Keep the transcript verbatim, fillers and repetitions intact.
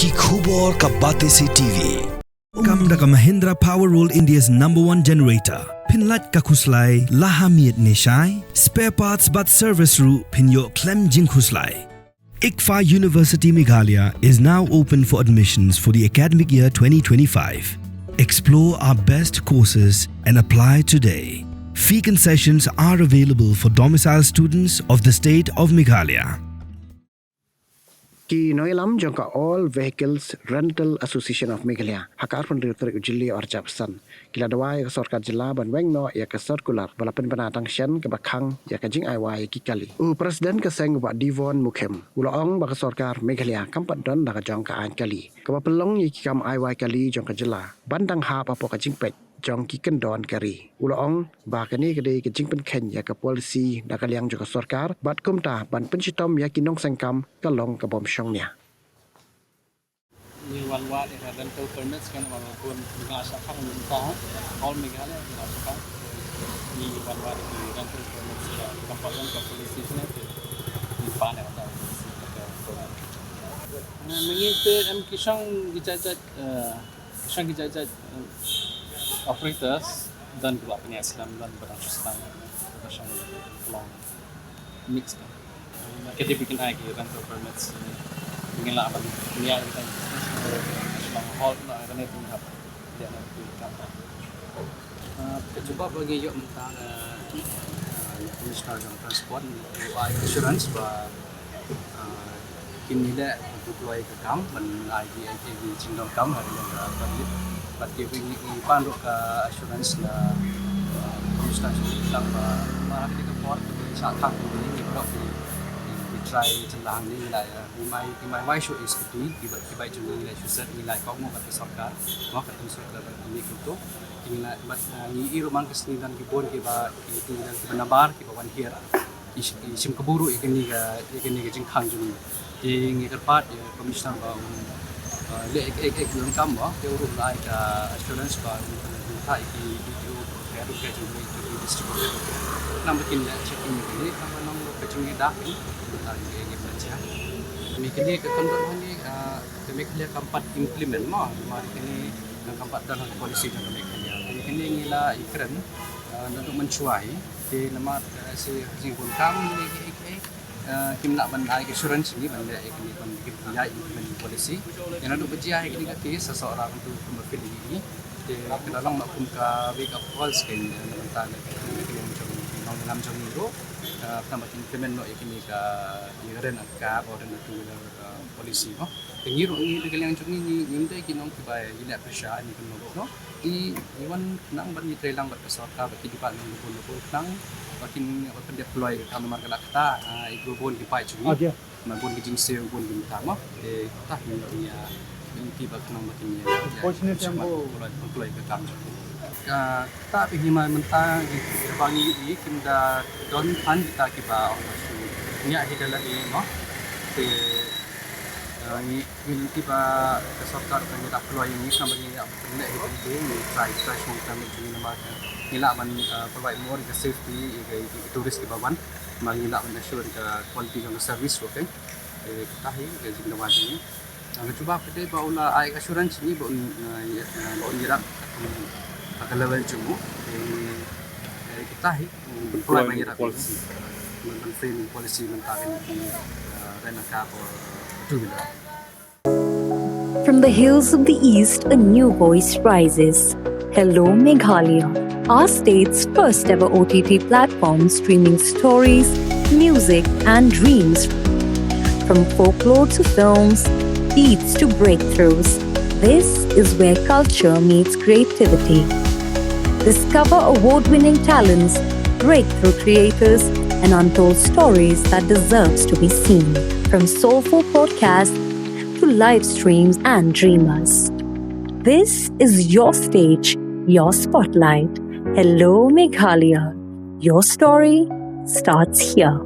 Ki khubor ka Batesi T V. Kam da ka Mahindra Power World, India's number one generator. Pynlait ka khuslai la ha miet ne shai. Spare parts bad service ruh pynïoh khlem jingkhuslai. ICFAI University Meghalaya is now open for admissions for the academic year twenty twenty-five. Explore our best courses and apply today. Fee concessions are available for domicile students of the state of Meghalaya. Ki nongïalam jong ka All Vehicles Rental Association of Meghalaya, ha ka arphew hynriew tarik u Jylliew arhajar arphew san, ki la dawa ïa ka sorkar jylla ban weng noh ïa ka circular ba la pynbna tang shen kaba khang ïa ka jingai wai ïa ki kali. U President ka seng, Bah Devon Mukhem, u la ong ba ka sorkar Meghalaya kam pat don la ka jong ka aiñ kali kaba pynlong ïa ki kam ai wai kali jong ka jylla ban dang hap hapoh ka jingpeit jong ki kyndon ka ri. U la ong ba kane ka dei ka jingpynkheiñ ïa ka polisi na ka liang jong ka sorkar, bad kumta ban pynshitom ïa ki nongseng kam ka long ka bym shongnia. Ngi wan wad ïa ka rental permits kan, wan bun nga shah khang mynta, all Meghalaya nga shah khang. Ngi wan wad ïa ki rental permits, ïa ka pattern ka polisi ne, ngi pan ïa ka polisi ka permit. Ngi te em ki shong ki jait jait, eh, shong ki jait jait, eh, operators, don kiba pynïaid slem, don ba dang shu sdang, ba shong ka long mix ka. Ka dei ba kin ai ki rental permits, eh, ba ngin lah ban ïa ki business, eh, shong hall na ka ne tu hap. Ïa na tu ka. Ah, ka jubab ba ngi ïoh mynta, eh, eh, Commissioner jong Transport, u ai assurance ba, ah, kin ïaleh deploy ka kam ban ai ki, ai ki jingdonkam ha ka liang ka permit. Bad ki, ngi, ngi pan ruh ka assurance na, ah, Commissioner jong ngi ba, ba ha kane ka por ka shah thang ngi, ngi ruh ngi, ngi try jynlang ngi la ïa, ngi mai, ngi mai wai shuh ïa ki scooty, ki bike, ki bike jong ngi la shu set, ngi la ïa kohnguh bad ka sorkar, mo, ka sorkar ba ngi kumto. Ngi la, bad, ah, ngi ïohi ruh man ka sngi don ki bun kiba, ki, ki don kiba nabar kiba wan hiar. Ki sh-, ki shim kabu ruh ïa kane ka, ïa kane ka jingkhang jong ngi. Te ngi kyrpad ïa Commissioner ba un, uh, leh ek, ek, ek, donkam ba, te u ruh un ai ka assurance ba un, un, un, ki, ki, ki, ka ruh ka jong ngi, ki district. Namar ba kin leh checking ïa kane, namar ba nong ruh ka jong ngi dak ni, un ai ïa, ïa, ïa, ïa. Kane ka kam don hangne, uh, ka Meghalaya kam pat implement mo, namar kane kam pat don ha ka policy jong ka Meghalaya. Kane ngi la ïakren, uh, naduh mynshuwa hi. Te namar, eh, shi jingbun kam ne ki, ki, eh, kim lah ban ai ka assurance ne ban leh ïa kine ban kim ïa implement policy. Ïa naduh ba jia ïa kine ka case sa Sohra ban tu kumba file ïa kine. Te ka la long ma kum ka wake up calls ka, eh, na bynta na ka, ka, ka jong ngi, nongïalam jong ngi ruh. Eh, tang ba kin implement noh ïa kine ka, ïa ka rent a car or rent a two wheeler, eh, policy mo. Te ngi ruh ngi na ka liang jong ngi, ngi, ngim dei ki nong kiba ïaleh pressure ne kumno kumno. Ngi, ngi wan khnang ban ïatrei lang bad ka sorkar bad ki department bun bun khnang ba kin ïa pyndeploy ka kam namar ka la kata, ah, i bun ki paid jong ngi. Namar bun ki jingsiew bun ki mynta mo. Te kata ngi ruh ngi ïa lynti ba khnang ba kin ïa, ïa, ïa deploy, deploy ka kam jong ngi. Ka, kata phi hi ma mynta ngi, ba ngi ïohi kim da don than kita kiba ong ba shu ngiah hi da lade mo. Te, eh, ngi, ngi lynti ba ka sorkar kan ïa deploy ngi, khnang ba ngi ïa pynleh hi da lade, ngi try, try shong tang ngi namar ka ngi lah ban, eh, provide more ka safety ïa ka, ïa ka tourist kiba wan. Namar ngi lah ban assure ka quality jong ka service ruh, okay. Eh, kata hi ka jingdawa jong ngi. Nga jubab ka dei ba u la ai assurance ngi ba un, eh, ïa, eh, ba un ïarap ha ka level jong u. Te, eh, kita hi, eh, ban provide ban ïarap policy. Ban, ban frame policy mynta kane ki, eh, rent a car or two wheeler. From the hills of the East, a new voice rises. Hello Meghalaya, our state's first ever O T T platform streaming stories, music, and dreams. From folklore to films, beats to breakthroughs, this is where culture meets creativity. Discover award winning talents, breakthrough creators, and untold stories that deserves to be seen. From soulful podcasts to live streams and dreamers. This is your stage, your spotlight. Hello Meghalaya. Your story starts here.